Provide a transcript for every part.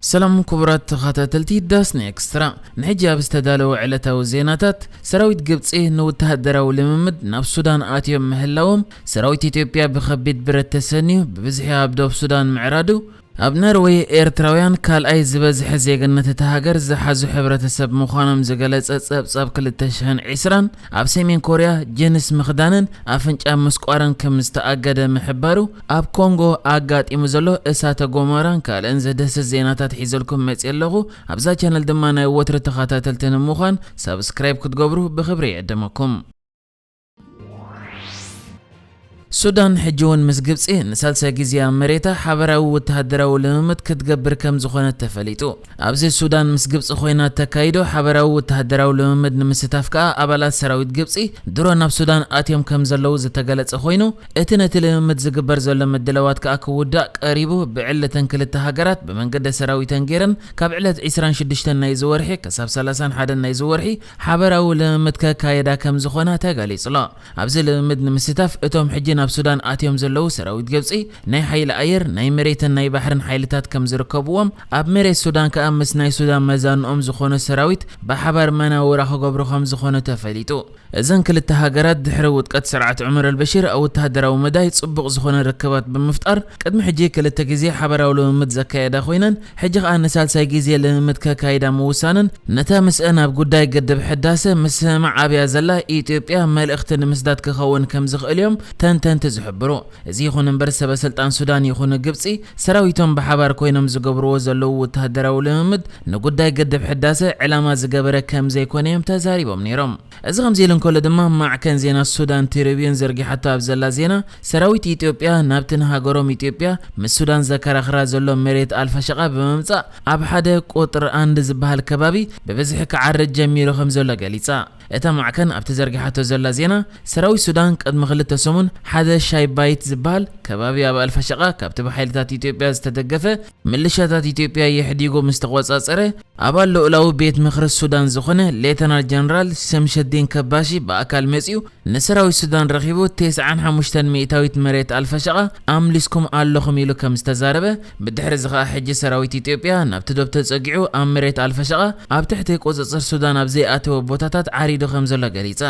ሰላም ክቡራት ተኸታተልቲ ዳስኒ ኤክስትራ፣ ንሕጂ ኣብ ዝተዳለወ ዕለታዊ ዜናታት፣ ሰራዊት ግብጺ ንወተሃደራዊ ልምምድ ናብ ሱዳን ኣትዮም ምህላዎም፣ ሰራዊት ኢትዮጵያ ብኸቢድ ብረት ተሰንዩ ብብዝሒ ኣብ ዶብ ሱዳን ምዕራዱ፣ ኣብ ነርወይ ኤርትራውያን ካልኣይ ዝበዝሐ ዜግነት እታ ሃገር ዝሓዙ ሕብረተሰብ ምዃኖም ዝገለጸ ጸብጻብ ክልተ ሽሕን ዕስራን፣ ኣብ ሰሜን ኮርያ ጅንስ ምኽዳንን ኣፍንጫ ምስቋርን ከም ዝተኣገደ ምሕባሩ፣ ኣብ ኮንጎ ኣጋጢሙ ዘሎ እሳተ ጎመራን ካልእን ዘደስስ ዜናታት ሒዘልኩም መጽየ ኣለኹ። ኣብዛ ቻነል ድማ ናይ ወትሪ ተኸታተልቲ ንምዃን ሳብስክራይብ ክትገብሩ ብኽብሪ ይዕደመኩም። ሱዳን ሕጂ እውን ምስ ግብጺ ንሳልሳይ ግዜ ኣብ መሬታ ሓበራዊ ወተሃደራዊ ልምምድ ክትገብር ከም ዝኾነት ተፈሊጡ። ኣብዚ ሱዳን ምስ ግብጺ ኮይና ተካይዶ ሓበራዊ ወተሃደራዊ ልምምድ ንምስታፍ ከኣ ኣባላት ሰራዊት ግብጺ ድሮ ናብ ሱዳን ኣትዮም ከም ዘለዉ ዝተገለጸ ኮይኑ፣ እቲ ነቲ ልምምድ ዝግበር ዘሎ ምድላዋት ከኣ ክውዳእ ቀሪቡ ብዕለተን ክልተ ሃገራት ብመንገዲ ሰራዊተን ገይረን ካብ ዕለት ዕስራን ሽዱሽተን ናይዚ ወርሒ ክሳብ ሰላሳን ሓደን ናይዚ ወርሒ ሓበራዊ ልምምድ ከካየዳ ከም ዝኾና ተገሊጹ ኣሎ። ኣብዚ ልምምድ ንምስታፍ እቶም ሕጂ ናብ ሱዳን ኣትዮም ዘለዉ ሰራዊት ግብጺ ናይ ሓይሊ ኣየር፣ ናይ መሬትን ናይ ባሕርን ሓይልታት ከም ዝርከብዎም፣ ኣብ መሬት ሱዳን ከኣ ምስ ናይ ሱዳን መዛንኦም ዝኾነ ሰራዊት ብሓባር መናውራ ክገብሩ ከም ዝኾነ ተፈሊጡ። እዘን ክልተ ሃገራት ድሕሪ ውድቀት ስርዓት ዑመር ኣልበሽር ኣብ ወተሃደራዊ መዳይ ጽቡቕ ዝኾነ ርክባት ብምፍጣር ቅድሚ ሕጂ ክልተ ግዜ ሓበራዊ ልምምድ ዘካየዳ ኮይነን፣ ሕጂ ከኣ ንሳልሳይ ግዜ ልምምድ ከካይዳ ምውሳነን ነታ ምስአን ኣብ ጉዳይ ግድብ ሕዳሰ ምስምማዕ ኣብያ ዘላ ኢትዮጵያ መልእኽቲ ንምስዳድ ክኸውን ከም ዝኽእል እዮም ተንተንቲ ዝሕብሩ። እዚ ይኹን እምበር ሰበ ስልጣን ሱዳን ይኹኑ ግብጺ ሰራዊቶም ብሓባር ኮይኖም ዝገብርዎ ዘለዉ ወተሃደራዊ ልምምድ ንጉዳይ ግድብ ሕዳሰ ዕላማ ዝገበረ ከም ዘይኮነ እዮም ተዛሪቦም ነይሮም። እዚ ከምዚ ኢሉ እንከሎ ድማ ማዕከን ዜና ሱዳን ትሪቢዩን ዘርጊሓቶ ኣብ ዘላ ዜና ሰራዊት ኢትዮጵያ ናብቲ ንሃገሮም ኢትዮጵያ ምስ ሱዳን ዘከራኽራ ዘሎ መሬት ኣልፋሸቃ ብምምጻእ ኣብ ሓደ ቁጥር ኣንድ ዝበሃል ከባቢ ብብዝሒ ክዓርድ ጀሚሩ ከም ዘሎ ገሊጻ። እታ ማዕከን ኣብቲ ዘርጊሓቶ ዘላ ዜና ሰራዊት ሱዳን ቅድሚ ክልተ ሰሙን ሓደ ሻይባይት ዝበሃል ከባቢ ኣብ ኣልፋሸቃ ካብቲ ብሓይልታት ኢትዮጵያ ዝተደገፈ ምልሻታት ኢትዮጵያ የሕዲጉ ምስ ተቆጻጸረ ኣባል ልኡላዊ ቤት ምኽሪ ሱዳን ዝኾነ ሌተናል ጀነራል ሸምሸዲን ከባሺ ብኣካል መጺኡ ንሰራዊት ሱዳን ረኺቡ ተስዓን ሓሙሽተን ሚእታዊት መሬት ኣልፋሸቃ ኣምሊስኩም ኣለኹም ኢሉ ከም ዝተዛረበ፣ ብድሕሪ እዚ ኸኣ ሕጂ ሰራዊት ኢትዮጵያ ናብቲ ዶብ ተጸጊዑ ኣብ መሬት ኣልፋሸቃ ኣብ ትሕቲ ቁጽጽር ሱዳን ኣብ ዘይኣተወ ቦታታት ዓሪዱ ከም ዘሎ ገሊጻ።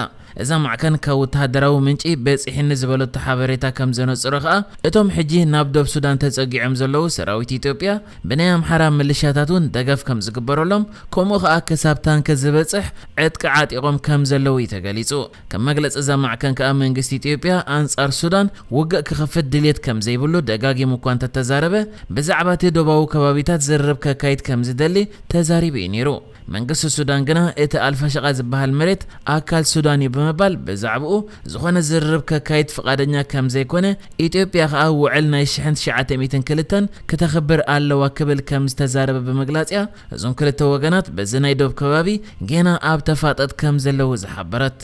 እዛ ማዕከን ካብ ወተሃደራዊ ምንጪ በጺሕኒ ዝበለቶ ሓበሬታ ከም ዘነጽሮ ከኣ፣ እቶም ሕጂ ናብ ዶብ ሱዳን ተጸጊዖም ዘለዉ ሰራዊት ኢትዮጵያ ብናይ ኣምሓራ ምልሻታት እውን ደገፍ ከም ዝግበረሎም፣ ከምኡ ከኣ ክሳብ ታንክ ዝበጽሕ ዕጥቂ ዓጢቖም ከም ዘለዉ እዩ ተገሊጹ። ከም መግለጺ እዛ ማዕከን ከኣ መንግስቲ ኢትዮጵያ ኣንጻር ሱዳን ውግእ ክኸፍት ድልየት ከም ዘይብሉ ደጋጊሙ እኳ እንተተዛረበ፣ ብዛዕባ እቲ ዶባዊ ከባቢታት ዝርርብ ከካይድ ከም ዝደሊ ተዛሪቡ እዩ ነይሩ። መንግስቲ ሱዳን ግና እቲ ኣልፋሸቃ ዝበሃል መሬት ኣካል ሱዳን እዩ ብምባል ብዛዕባኡ ዝኾነ ዝርርብ ከካይድ ፍቓደኛ ከም ዘይኮነ ኢትዮጵያ ከኣ ውዕል ናይ ሽሕን ትሽዓተ ሚእትን ክልተን ክተኽብር ኣለዋ ክብል ከም ዝተዛረበ ብምግላጽ እያ እዞም ክልተ ወገናት በዚ ናይ ዶብ ከባቢ ጌና ኣብ ተፋጠጥ ከም ዘለዉ ዝሓበረት።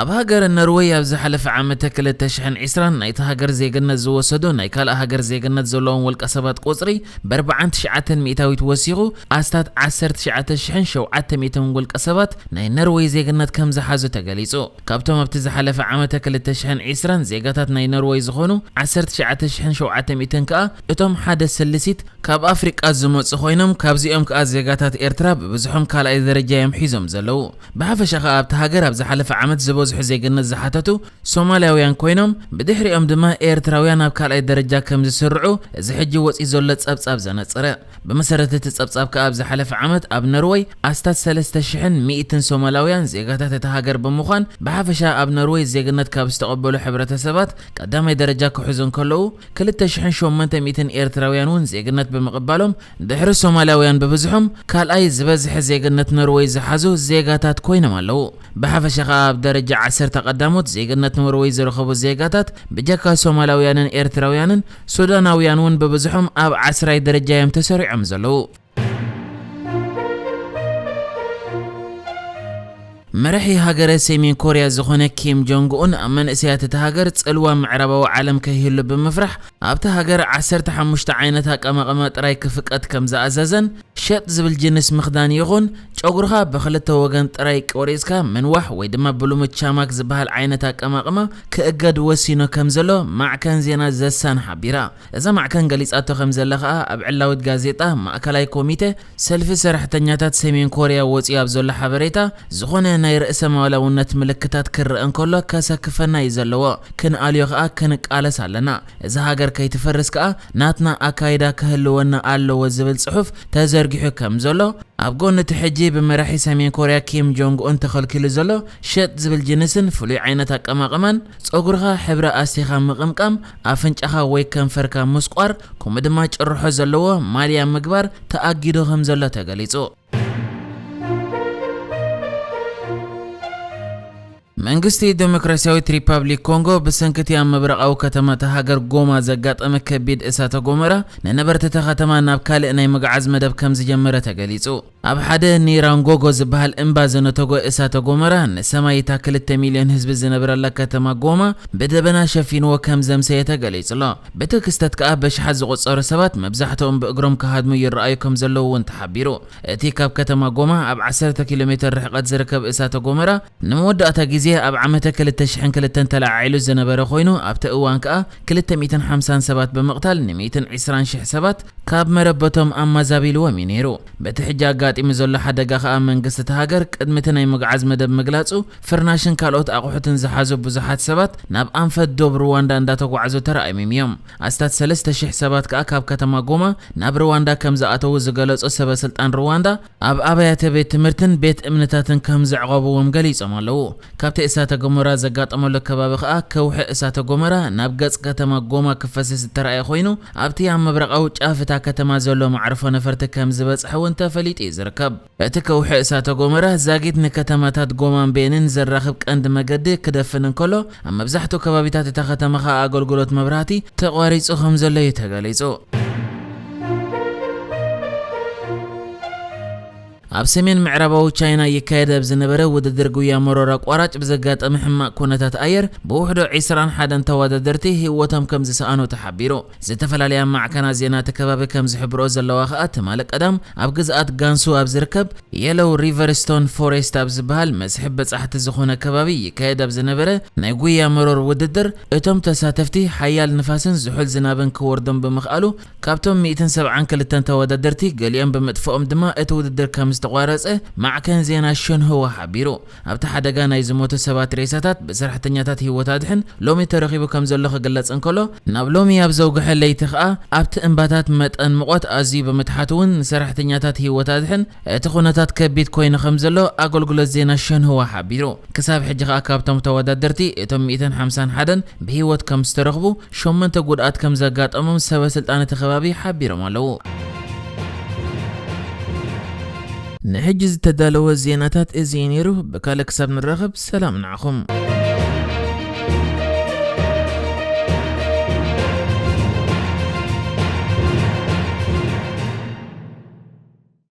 ኣብ ሃገረ ነርወይ ኣብ ዝሓለፈ ዓመተ ክልተ ሽሕን ዕስራን ናይታ ሃገር ዜግነት ዝወሰዱ ናይ ካልእ ሃገር ዜግነት ዘለዎም ውልቀ ሰባት ቁጽሪ ብኣርባዓን ትሽዓተን ሚእታዊት ወሲኹ ኣስታት ዓሰርተ ትሽዓተ ሽሕን ሸውዓተ ሚእትን ውልቀ ሰባት ናይ ነርወይ ዜግነት ከም ዝሓዙ ተገሊጹ። ካብቶም ኣብቲ ዝሓለፈ ዓመተ ክልተ ሽሕን ዕስራን ዜጋታት ናይ ነርወይ ዝኾኑ ዓሰርተ ትሽዓተ ሽሕን ሸውዓተ ሚእትን ከኣ እቶም ሓደ ስልሲት ካብ ኣፍሪቃ ዝመጹ ኮይኖም ካብዚኦም ከኣ ዜጋታት ኤርትራ ብብዝሖም ካልኣይ ደረጃ እዮም ሒዞም ዘለዉ። ብሓፈሻ ከኣ ኣብቲ ሃገር ኣብ ዝሓለፈ ዓመት ዝበዝሑ ዜግነት ዝሓተቱ ሶማልያውያን ኮይኖም ብድሕሪኦም ድማ ኤርትራውያን ኣብ ካልኣይ ደረጃ ከም ዝስርዑ እዚ ሕጂ ወጺኡ ዘሎ ጸብጻብ ዘነጸረ። ብመሰረት እቲ ጸብጻብ ከኣ ኣብ ዝሓለፈ ዓመት ኣብ ነርወይ ኣስታት ሰለስተ ሽሕን ሚእትን ሶማላውያን ዜጋታት እታ ሃገር ብምዃን ብሓፈሻ ኣብ ነርወይ ዜግነት ካብ ዝተቐበሉ ሕብረተሰባት ቀዳማይ ደረጃ ክሕዙ እንከለዉ ክልተ ሽሕን ሸሞንተ ሚእትን ኤርትራውያን እውን ዜግነት ብምቕባሎም ድሕሪ ሶማላውያን ብብዝሖም ካልኣይ ዝበዝሐ ዜግነት ነርወይ ዝሓዙ ዜጋታት ኮይኖም ኣለዉ። ብሓፈሻ ከኣ ኣብ ደረጃ ዓሰርተ ቀዳሞት ዜግነት ኖርወይ ዝረኸቡ ዜጋታት ብጀካ ሶማላውያንን ኤርትራውያንን ሱዳናውያን እውን ብብዝሖም ኣብ ዓስራይ ደረጃ እዮም ተሰሪዖም ዘለዉ። መራሒ ሃገረ ሰሜን ኮርያ ዝኾነ ኪም ጆንግ ኡን ኣብ መንእሰያት እታ ሃገር ጽልዋ ምዕራባዊ ዓለም ከይህሉ ብምፍራሕ ኣብታ ሃገር ዓሰርተ ሓሙሽተ ዓይነት ኣቀማቕማ ጥራይ ክፍቀድ ከም ዝኣዘዘን ሸጥ ዝብል ጅንስ ምኽዳን ይኹን ጸጉርኻ ብኽልተ ወገን ጥራይ ቆሪጽካ ምንዋሕ ወይ ድማ ብልሙድ ቻማክ ዝበሃል ዓይነት ኣቀማቕማ ክእገድ ወሲኑ ከም ዘሎ ማዕከን ዜና ዘሳን ሓቢራ። እዛ ማዕከን ገሊጻቶ ከም ዘላ ከኣ ኣብ ዕላዊት ጋዜጣ ማእከላይ ኮሚቴ ሰልፊ ሰራሕተኛታት ሰሜን ኮርያ ወጺኡ ኣብ ዘሎ ሓበሬታ፣ ዝኾነ ናይ ርእሰ ማላውነት ምልክታት ክረአ እንከሎ ከሰክፈና እዩ ዘለዎ፣ ክንኣልዮ ከኣ ክንቃለስ ኣለና። እዛ ሃገር ከይትፈርስ ከኣ ናትና ኣካይዳ ክህልወና ኣለዎ ዝብል ጽሑፍ ተዘርጊሑ ከም ዘሎ፣ ኣብ ጎኒ እቲ ሕጂ ብመራሒ ሰሜን ኮርያ ኪም ጆንግ ኡን ተኸልኪሉ ዘሎ ሸጥ ዝብል ጅንስን ፍሉይ ዓይነት ኣቀማቕማን፣ ጸጉርኻ ሕብሪ ኣስቲኻ ምቕምቃም፣ ኣፍንጫኻ ወይ ከንፈርካ ምስቋር፣ ከምኡ ድማ ጭርሖ ዘለዎ ማልያ ምግባር ተኣጊዱ ከም ዘሎ ተገሊጹ። መንግስቲ ዴሞክራሲያዊት ሪፓብሊክ ኮንጎ ብሰንኪ እቲ ኣብ ምብራቓዊ ከተማ እታ ሃገር ጎማ ዘጋጠመ ከቢድ እሳተ ጎመራ ንነበርቲ እታ ከተማ ናብ ካልእ ናይ ምግዓዝ መደብ ከም ዝጀመረ ተገሊጹ። ኣብ ሓደ ኒራንጎጎ ዝበሃል እምባ ዝነተጎ እሳተ ጎመራ ንሰማይ እታ ክልተ ሚልዮን ህዝቢ ዝነብረላ ከተማ ጎማ ብደበና ሸፊንዎ ከም ዘምሰየ ተገሊጹ ኣሎ። በቲ ክስተት ከኣ በሽሓት ዝቑጸሩ ሰባት መብዛሕትኦም ብእግሮም ክሃድሙ ይረኣዩ ከም ዘለዉ እውን ተሓቢሩ። እቲ ካብ ከተማ ጎማ ኣብ ዓሰርተ ኪሎ ሜትር ርሕቀት ዝርከብ እሳተ ጎመራ ንመወዳእታ ግዜ ኣብ ዓመተ ክልተ ሽሕን ክልተን ተለዓዒሉ ዝነበረ ኮይኑ፣ ኣብቲ እዋን ከኣ ክልተ ሚእትን ሓምሳን ሰባት ብምቕታል ን ሚእትን ዕስራን ሽሕ ሰባት ካብ መረበቶም ኣማዛቢልዎም እዩ ነይሩ። በቲ ሕጂ ኣጋጢሙ ዘሎ ሓደጋ ከኣ መንግስቲ እታ ሃገር ቅድሚ እቲ ናይ ምግዓዝ መደብ ምግላጹ፣ ፍርናሽን ካልኦት ኣቑሑትን ዝሓዙ ብዙሓት ሰባት ናብ ኣንፈት ዶብ ሩዋንዳ እንዳተጓዕዙ ተራእዮም እዮም። ኣስታት ሰለስተ ሽሕ ሰባት ከኣ ካብ ከተማ ጎማ ናብ ሩዋንዳ ከም ዝኣተዉ ዝገለጹ ሰበ ስልጣን ሩዋንዳ፣ ኣብ ኣብያተ ቤት ትምህርትን ቤት እምነታትን ከም ዘዕቆብዎም ገሊጾም ኣለዉ። ካብቲ እሳተ ገሞራ ዘጋጠመሉ ከባቢ ከኣ ከውሒ እሳተ ጎመራ ናብ ገጽ ከተማ ጎማ ክፈስስ ዝተራእየ ኮይኑ፣ ኣብቲ ኣብ ምብራቓዊ ጫፍ እታ ከተማ ዘሎ መዕርፎ ነፈርቲ ከም ዝበጽሐ እውን ተፈሊጡ እዩ ዝርከብ። እቲ ከውሒ እሳተ ጎመራ ዛጊት ንከተማታት ጎማን ቤንን ዘራኽብ ቀንዲ መገዲ ክደፍን እንከሎ፣ ኣብ መብዛሕትኡ ከባቢታት እታ ከተማ ከኣ ኣገልግሎት መብራህቲ ተቋሪጹ ከም ዘሎ እዩ ተገሊጹ። ኣብ ሰሜን ምዕራባዊ ቻይና ይካየድ ኣብ ዝነበረ ውድድር ጉያ መሮር ኣቋራጭ ብዘጋጠመ ሕማቕ ኩነታት ኣየር ብውሕዶ ዒስራን ሓደን ተወዳደርቲ ህይወቶም ከም ዝሰኣኑ ተሓቢሩ። ዝተፈላለያ ማዕከናት ዜና እቲ ከባቢ ከም ዝሕብርኦ ዘለዋ ከኣ፣ ትማሊ ቀዳም ኣብ ግዝኣት ጋንሱ ኣብ ዝርከብ የሎው ሪቨር ስቶን ፎሬስት ኣብ ዝበሃል መስሕብ በጻሕቲ ዝኾነ ከባቢ ይካየድ ኣብ ዝነበረ ናይ ጉያ መሮር ውድድር፣ እቶም ተሳተፍቲ ሓያል ንፋስን ዝሑል ዝናብን ክወርዶም ብምኽኣሉ፣ ካብቶም ሚእትን ሰብዓን ክልተን ተወዳደርቲ ገሊኦም ብምጥፍኦም ድማ እቲ ውድድር ከም ዝተቋረጸ ማዕከን ዜና ሽንህዋ ሓቢሩ። ኣብቲ ሓደጋ ናይ ዝሞቱ ሰባት ሬሳታት ብሰራሕተኛታት ህይወት ኣድሕን ሎሚ ተረኺቡ ከም ዘሎ ክግለጽ እንከሎ፣ ናብ ሎሚ ኣብ ዘውግሐ ለይቲ ከኣ ኣብቲ እምባታት መጠን ሙቐት ኣዝዩ ብምትሓቱ እውን ንሰራሕተኛታት ህይወት ኣድሕን እቲ ኩነታት ከቢድ ኮይኑ ከም ዘሎ ኣገልግሎት ዜና ሽንህዋ ሓቢሩ። ክሳብ ሕጂ ከኣ ካብቶም ተወዳደርቲ እቶም ሚእትን ሓምሳን ሓደን ብህይወት ከም ዝተረኽቡ፣ ሸሞንተ ጉድኣት ከም ዘጋጠሞም ሰበ ስልጣን እቲ ከባቢ ሓቢሮም ኣለዉ። ንሕጂ ዝተዳለወ ዜናታት እዚ እዩ ነይሩ። ብካልእ ክሳብ ንራኸብ ሰላም ንዓኹም።